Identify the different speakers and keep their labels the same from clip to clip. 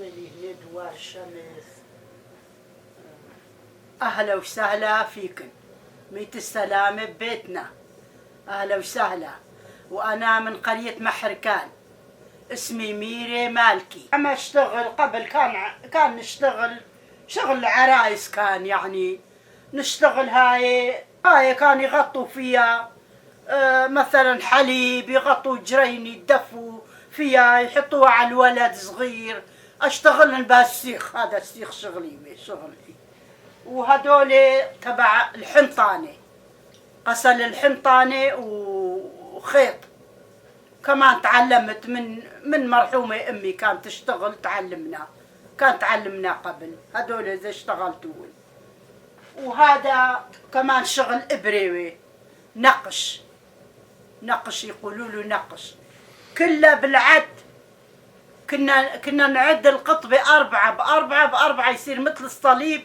Speaker 1: وين هنا دوار الشمس. أهلا وسهلا فيكن، ميت السلامة ببيتنا، أهلا وسهلا. وأنا من قرية محركان، اسمي ميري مالكي. أما اشتغل قبل كان نشتغل شغل العرايس، كان يعني نشتغل هاي كان يغطوا فيها مثلا حليب، يغطوا جرين يدفوا فيها، يحطوها على الولد صغير. اشتغل بهالسيخ، هذا السيخ شغلي شغلي. وهدول تبع الحنطانة، غسل الحنطانة وخيط كمان تعلمت من مرحومة أمي، كانت تشتغل تعلمنا، كانت تعلمنا قبل. هدول إذا اشتغلتون. وهذا كمان شغل إبريوي، نقش، نقش يقولوا له نقش، كله بالعد. كنا نعد القطبة 4 ب4 ب4 يصير مثل الصليب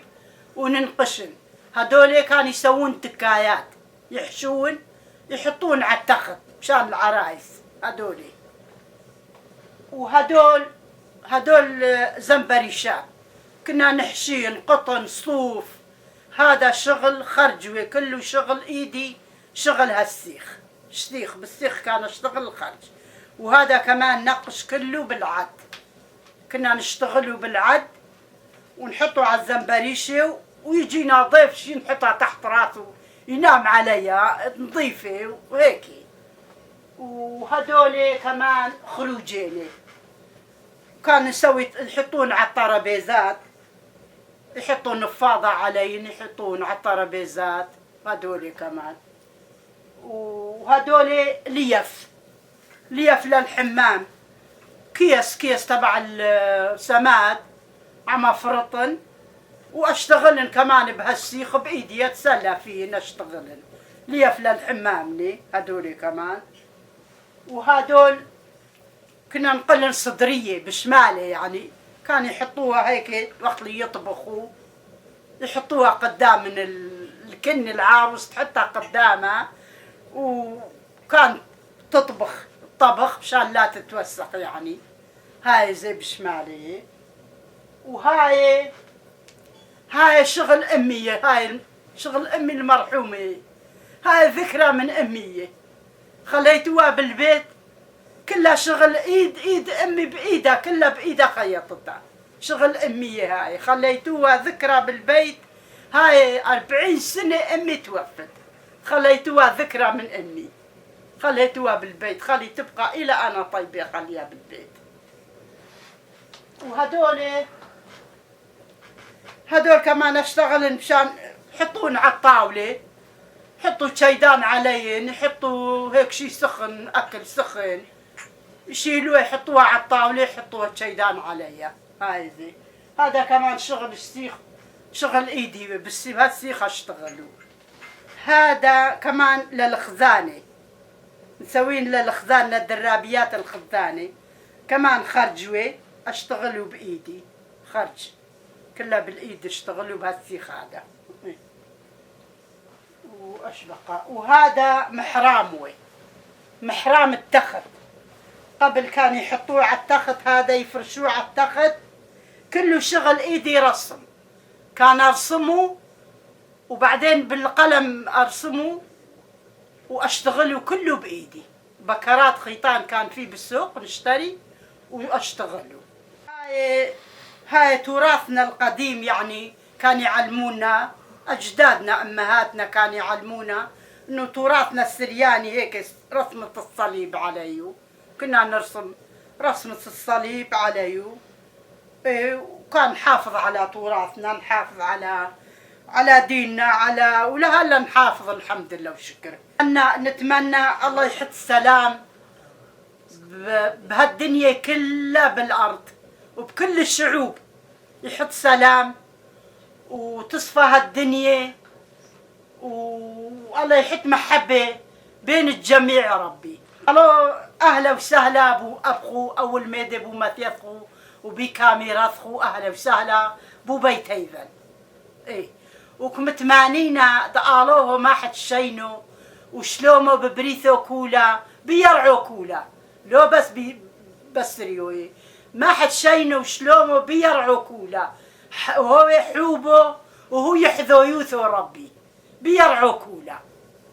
Speaker 1: وننقشن. هدول كانوا يسوون تكايات، يحشون يحطون على التخت مشان العرايس هدول. وهدول زنبريشات كنا نحشين قطن صوف. هذا شغل خرجوي كله شغل ايدي، شغل هالسيخ، السيخ بالسيخ كان اشتغل الخرج. وهذا كمان نقش كله بالعد، كنا نشتغله بالعد ونحطه على الزنبريشة، ويجينا ضيف شي نحطها تحت راسه ينام عليها نظيفة وهيك. وهدول كمان خروجيني كان نسوي، يحطون على الترابيزات، يحطون نفاضة علي، يحطون على الترابيزات هدول كمان. وهدول ليف، ليف للحمام، كيس تبع السماد عم فرطن. واشتغلن كمان بهالسيخ بايدي، اتسلى فيه اشتغلن ليف للحمام هدول كمان. وهدول كنا نقلن صدرية بشمالة، يعني كان يحطوها هيك وقت اللي يطبخوا، يحطوها قدام من الكن العروس تحطها قدامها، وكان تطبخ الطبخ مشان لا تتوسخ يعني. هاي زي بشمالية. وهاي هاي شغل أمي، هاي شغل أمي المرحومة، هاي ذكرى من أمي خليتوها بالبيت، كلها شغل ايد امي بايدها، كلها بايدها خيطتها، شغل امي هاي خليتوها ذكرى بالبيت. هاي 40 سنة امي توفت، خليتوها ذكرى من امي، خليتوها بالبيت، خلي تبقى الى انا طيبة خليها بالبيت. وهدول هدول كمان اشتغلن مشان يحطون على الطاولة، يحطوا شيدان علين، يحطوا هيك شي سخن، اكل سخن، يشيلوها يحطوها على الطاولة، يحطوها شيدان عليها. هاي زي هذا كمان شغل السيخ، شغل ايدي بالسيخ، هالسيخ اشتغلوا. هذا كمان للخزانة، نسوين للخزانة الدرابيات الخزانة كمان خرجوة، اشتغلوا بايدي، خرج كلها بالايد اشتغلوا بهالسيخ هذا. وايش بقى؟ وهذا محراموي، محرام التخت، قبل كان يحطوه على التخت، هذا يفرشوه على التخت، كله شغل ايدي رسم، كان ارسمه وبعدين بالقلم ارسمه واشتغله كله بايدي. بكرات خيطان كان في بالسوق نشتري واشتغله. هاي تراثنا القديم، يعني كان يعلمونا اجدادنا امهاتنا، كان يعلمونا انه تراثنا السرياني هيك رسمة الصليب عليه، كنا نرسم رسمة الصليب عليه. إيه، وكان نحافظ على تراثنا، نحافظ على ديننا، على ولهلا نحافظ الحمد لله والشكر. نتمنى الله يحط السلام بهالدنيا كلها، بالارض وبكل الشعوب يحط سلام، وتصفى هالدنيا، والله يحط محبة بين الجميع يا ربي. الو اهلا وسهلا بو ابخو اول ميدي بو مثيثخو وبكاميراتخو، اهلا وسهلا بو بيت هيذن. ايه وكمتمانينا دقالوه ما حد شينو وشلومو ببريثو كولا بيرعو كولا لو بس بي بس ريوي. ما حد شينه وشلومه بيرعو كولا، وهو حوبه وهو يحذو يوثو ربي بيرعو كولا.